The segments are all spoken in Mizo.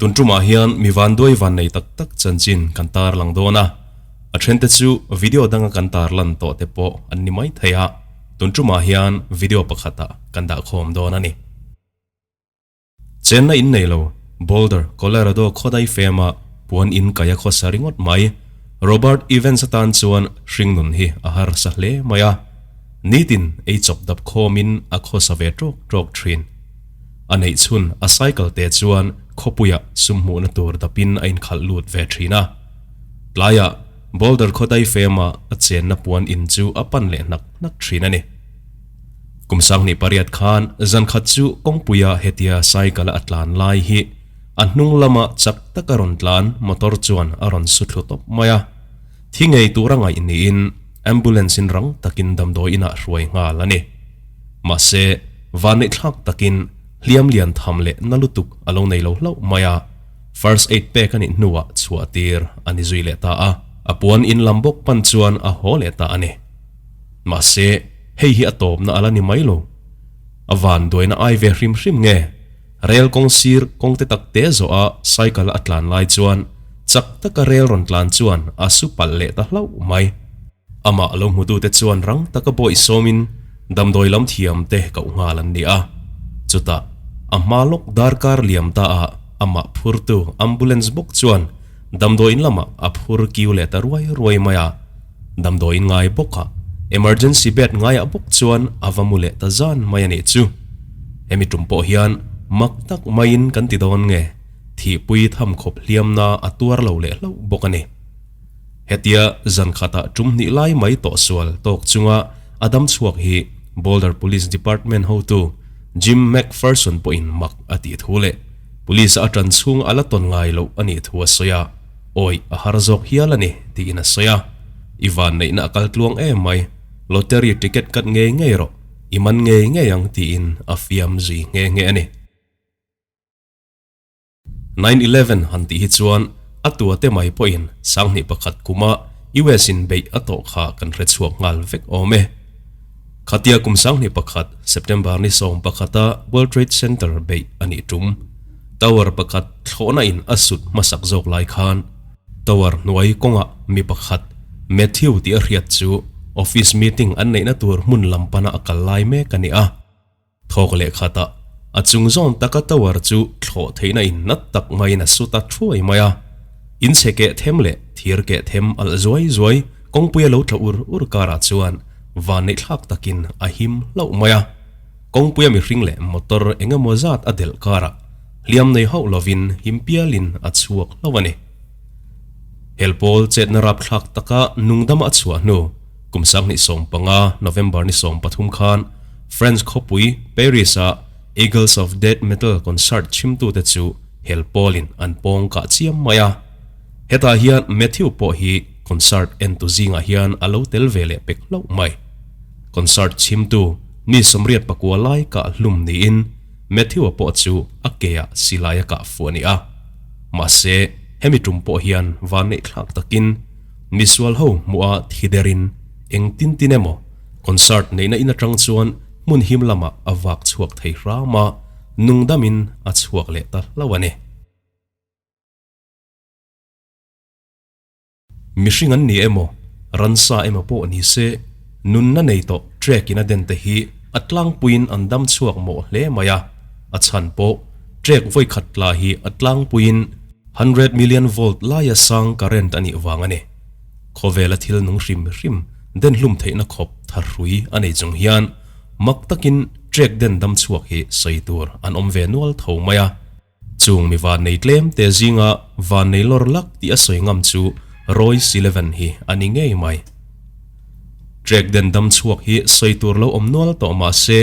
Tun tumah hian mi vanduai van nei tak tak chanchin kan tarlang dawn a, a thente chu video danga kan tarlan tawh te pawh an ni mai thei a, tun tumah hian video pakhatah kan dah khawm dawn a ni. Chenna in nei lo, Boulder, Colorado khawdai fema puan in kai a khawsa ringawt mai. Robert Evans atan chuan hringnun hi a harsa hle mai a, nitin ei chawp dap khawmin a khawsa ve tawk tawk thin. A neih chhun a cycle te chuan khawpuia sum hmuhna tur dapin a inkhalh lut ve thin a. Tlaiah Boulder khawdai fema a chenna puan in chu a pan leh hnak hnak thin a ni. Kum 18 khan zan khat chu kawngpuia hetia cycle a tlan lai hi a hnung lama chak taka rawn tlan motor chuan a rawn su thlu tawp mai a. Thi ngei tura ngaih niin ambulance in rang takin damdawi inah hruai nghal a ni. Mahse, vanneihthlak takin hliam lian tham leh na lutuk a lo nei lo hlauh mai a, first aid pek a nih hnuah chhuah tir a ni zui leh ta a. A puan in lam bawk pan chuan a haw leh ta a ni. Mahse, hei hi a tawpna a la ni mai lo. A van duaina ai ve hrim hrim nge? Rel kawng sir kawng te tak te zawh a cycle a tlan lai chuan chak taka rel rawn tlan chuan a su palh leh ta hlauh mai. Amah lo hmutute chuan rang taka bawih sawmin damdawi lam thiam te koh nghal an ni a. Chutah, a hma lawk darkar liam ta ah amah phurtu ambulance bawk chuan damdawiin lamah a phur kiu leh ta ruai ruai mai a. Damdawiin ngai bawk a, emergency bed ngaiah bawk chuan a va mu leh ta zan mai a nih chu. Hemi tum pawh hian mak tak maiin kan ti dawn nge, thihpui tham khawp hliamna a tuar lo leh hlauh bawk a ni. Hetia zan khatah tum hnih lai mai tawh sual tawk chunga a dam chhuak hi Boulder Police Department hotu Jim McPherson pawhin mak a tih thu leh Police a tan chhung a la tawn ngai loh a nih thu a sawi a. Awi, a har zawk hial a ni, tiin a sawi a. I vanneihna a kal tluang em mai, lottery ticket cut ngei ngei rawh, i man ngei ngei ang, tiin a fiam zui nghe nghe a ni. 9/11 han tih hi chuan a tuate mai pawhin 2001 kuma US in beih a tawh kha kan hre chhuak nghal vek awm e. Khatia kum 2001 September ni 11 a World Trade Center beih a nih tum. Tower pakhat thlawhna in a sut hmasak zawk lai khan tower hnuai kawngah mi pakhat Matthew tih a hriat chu office meeting an neihna tur hmun lam pana a kal lai mek a ni a. Thawk leh khatah a chung zawn taka tower chu thlawh theihna in nat tak maiin a sut a thuai mai a. In chhe keh them leh thir keh them alh zuai zuai kawngpui a lo tla ur ur karah chuan vanneihthlak takin a him hlauh mai a. Kawngpuia mihring leh motor eng emaw zat a delh karah hliam nei hauh lovin him pialin a chhuak hlauh a ni. Helpawl chetna rapthlak taka nungdama a chhuah hnu kum 2015 November ni 13 khan French khawpui Paris-a Eagles of Death Metal concert chhimtute chu helpawlin an pawng kah chiam mai a. Hetah hian Matthew pawh hi concert entu zingah hian a lo tel ve leh pek hlauh mai. Concert chhimtu mi 89 lai kah hlum niin Matthew-a pawh chu a keah silai a kah fuh a ni a. Mahse, hemi tum pawh hian vanneihthlak takin misual ho hmuha thi derin eng tin tin emaw concert neihna in atang chuan hmun him lamah a vak chhuak thei hram a, nungdamin a chhuak leh ta hlauh a ni. Mihring an ni emaw, ransa emaw pawh ni se, nunna nei tawh trek in a den te hi a tlangpuiin an dam chhuak mawh hle mai a, a chhan pawh trek vawi khat tla hi a tlangpuiin 100 million volt laia sang current a nih vang a ni. Khawvela thil nung hrim hrim den hlum theihna khawp tharhrui a nei chung hian mak takin trek den dam chhuak hi sawi tur an awm ve nual tho mai a. Chung mi vannei tlem te zinga vannei lawr lak tih a sawi ngam chu Roy Sullivan hi a ni ngei mai. Trek den dam chhuak hi sawi tur lo awm nual tawh mah se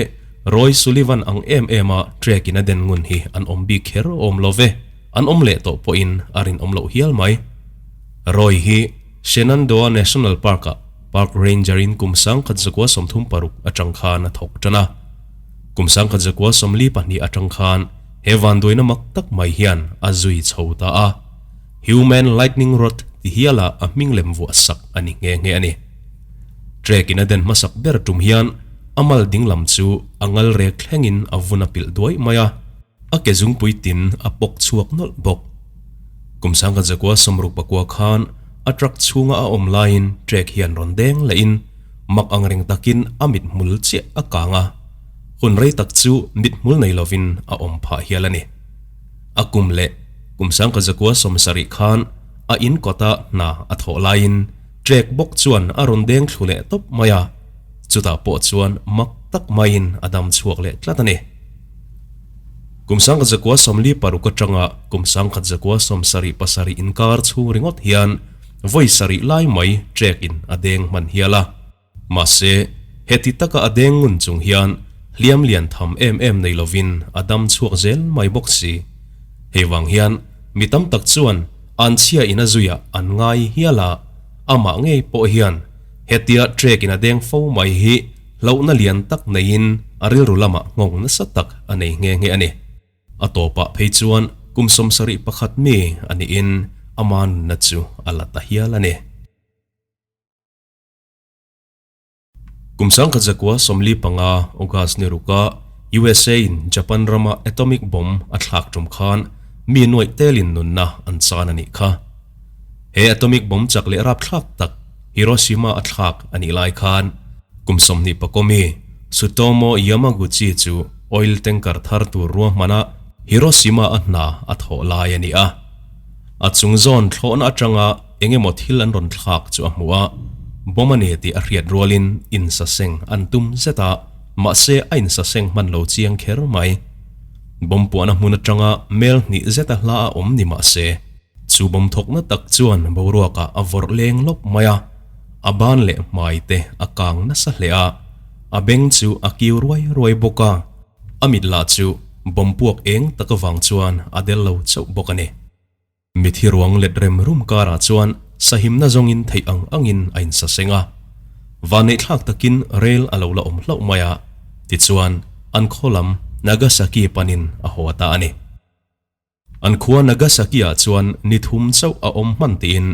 Roy Sullivan ang em em a trek in a den ngun hi an awm bik kher awm lo ve, an awm leh tawh pawhin a rinawm loh hial mai. Roy hi Shenandoah National Park ah Park Ranger in kum 1936 atang khan a thawk tan a. Kum 1942 atang khan he vanduaina mak tak mai hian a zui chho ta a, Human Lightning Rod ti hiala a hming lem vuah sak a ni nghe nghe a ni. Trek in a den hmasak ber tum hian a mal dinglam chu a ngal rek thlengin a vun a pilh duai mai a, a ke zungpui tin a pawk chhuak nawlh bawk. Kum 1969 khan a truck chhunga a awm laiin trek hian rawn deng lehin mak angreng takin a mithmul chiah a kang a, hun rei tak chu mithmul nei lovin a awm phah hial a ni. A kum leh kum 1970 khan a in kawta hna a thawh laiin trek bawk chuan a rawn deng thlu leh tawp mai a, chutah pawh chuan mak tak maiin a dam chhuak leh tlat a ni. Kum 1946 atanga kum 1977 inkar chhung ringawt hian vawi sarih lai mai trek in a deng hman hial a. Mahse, heti taka a deng ngun chung hian hliam lian tham em em nei lovin a dam chhuak zel mai bawk si. Hei vang hian mi tam tak chuan an chhia in a zuiah an ngai hial a, amah ngei pawh hian hetia trek in a deng fo mai hi Hlauhna lian tak neiin a rilru lamah nghawng nasa tak a nei nghe nghe a ni. A tawpah phei chuan kum 71 mi a niin ama nunna chu a la ta hial a ni. Kum 1945 August ni ruka USA in Japan rama atomic bomb a thlak tum khan mi nuaih telin nunna an chan a nih kha. He atomic bomb chak leh rapthlak tak Hiroshima a thlak a nih lai khan kum 20 pakua mi Tsutomu Yamaguchi chu oil tanker thar tur ruahmana Hiroshima a hna a thawh lai a ni a. A chung zawn thlawhna atanga eng emaw thil an rawn thlak chu a hmu a, bomb a ni tih a hriat rualin insaseng an tum zet a, mahse a insaseng hman lo chiang kher mai. Bomb puahna hmun atanga mel hnih zeta hla a awm ni mahse, Chu bawm thawkna tak chuan boruakah a vawrh leng lawp mai a, a ban leh hmai te a kang nasa hle a, a beng chu a kiu ruai ruai bawk a, a mit lah chu bawm puak eng tak avang chuan a del lo chauh bawk a ni. Mithi ruang let rem rum karah chuan sahimna zawngin theih ang angin a insaseng a, vanneihthlak takin rel a lo la awm hlauh mai a, tichuan an khaw lam Nagasaki panin a haw ta a ni. An khua Nagasaki-ah chuan ni thum chauh a awm hman tiin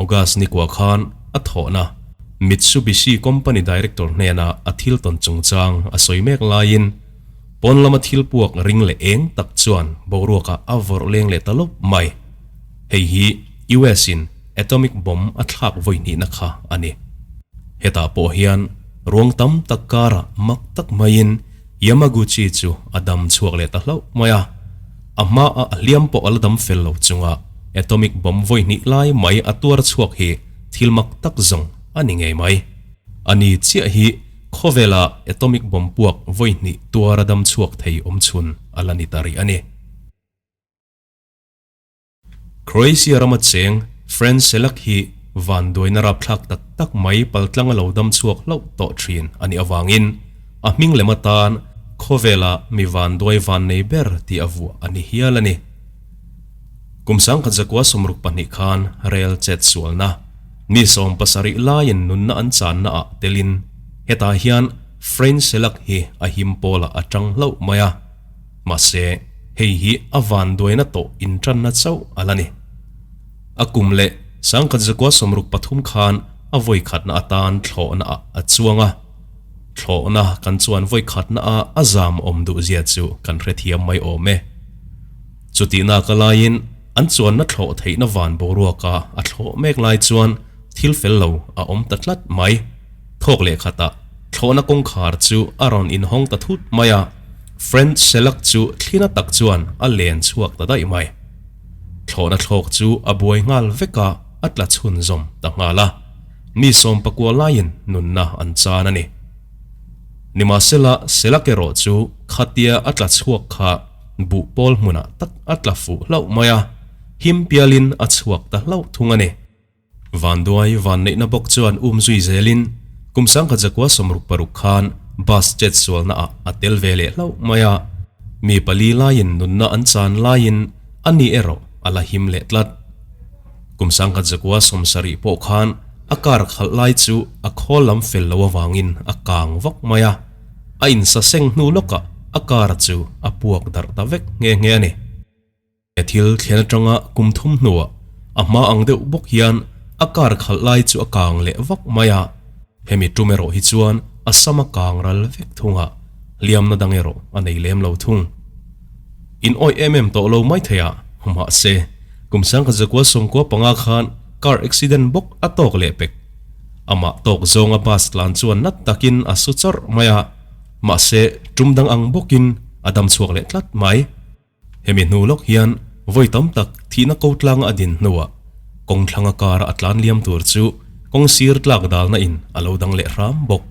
August ni kua khan a thawhna Mitsubishi company director hnena a thil tawn chungchang a sawi mek laiin pawn lama thil puak ring leh eng tak chuan boruakah a vawrh leng leh ta lawp mai. Hei hi US-in atomic bomb a thlak vawi hnihna kha a ni. Hetah pawh hian ruang tam tak karah mak tak maiin Yamaguchi chu a dam chhuak leh ta hlauh mai a, a hmaah a hliam pawh a la dam fel lo chunga atomic bomb vawi hnih lai mai a tuar chhuak hi thil mak tak zawng a ni ngei mai. A ni chiah hi khawvela atomic bomb puak vawi hnih tuar a dam chhuak thei awm chhun a la ni ta rih a ni. Croatia rama cheng Fran Selak hi vanduaina rapthlak tak tak mai paltlang a lo dam chhuak hlauh tawh thin a nih avangin a hming lem atan khawvela mi vanduai van nei ber tih a vuah a ni hial a ni. Kum 1962 khan rel chet sualna mi 70 laiin nunna an channa ah telin hetah hian Fran Selak hi a him pawlah a tang hlauh mai a. Mahse, hei hi a vanduaina tawh intanna chauh a la ni. A kum leh 1963 khan a vawi khatna atan thlawhna ah a chuang a. Thlawhna kan chuan vawi khatna a a zam awm duh zia chu kan hrethiam mai awm e. Chutihna ka laiin an chuanna thlawh theihna van boruaka a thlawh mek lai chuan thil fel lo a awm ta tlat mai. Thawk leh khatah thlawhna kawngkhar chu a rawn inhawng ta thut mai a, French Selak chu thlina tak chuan a len chhuak ta daih mai. Thlawhna thlawk chu a buai nghal vek a, a tla chhunzawm ta nghal a. Mi 19 laiin nunna an chan a ni. Nimahsela, Selak erawh chu khatia a tla chhuak kha buh pawl hmunah tak a tla fuh hlauh mai a, him pialin a chhuak ta hlauh thung a ni. Vanduai vanneihna bawk chuan um zui zelin kum 1966 khan bus chet sualna ah a tel ve leh hlauh mai a, mi pali laiin nunna an chan laiin a ni erawh a la him leh tlat. Kum 1970 pawh khan a car khalh lai chu a khawl lam fel lo avangin a kang vak mai a, a insaseng hnu lawkah a car chu a puak darh ta vek nghe nghe a ni. He thil thlen atanga kum thum hnuah a hma ang deuh bawk hian a car khalh lai chu a kang leh vak mai a, hemi tum erawh hi chuan a sam a kang ral vek thung a, hliamna dang erawh a nei lem lo thung. In awih em em tawh lo mai thei a, mahse, Kum 1995 khan car accident bawk a tawk leh pek. Amah tawk zawnga bus tlan chuan nat takin a su chawrh mai a, mahse tum dang ang bawkin a dam chhuak leh tlat mai. Hemi hnu lawk hian vawi tam tak thihna ko tlanga a din hnuah kawng thlanga car a tlan liam tur chu kawng sir tlak dalna in a lo dang leh hram bawk.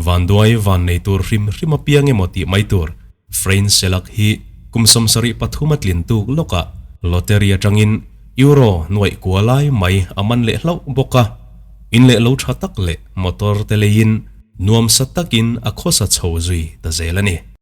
Vanduai van nei tur hrim hrim apiang emaw tih mai tur Frein Selak hi kum 73 a tlin tuk lawkah lottery atangin euro nuaih kua lai mai a man leh hlauh bawk a, in leh lo tha tak leh motor te leiin nuamsa takin a khawsa chho zui ta zel a ni.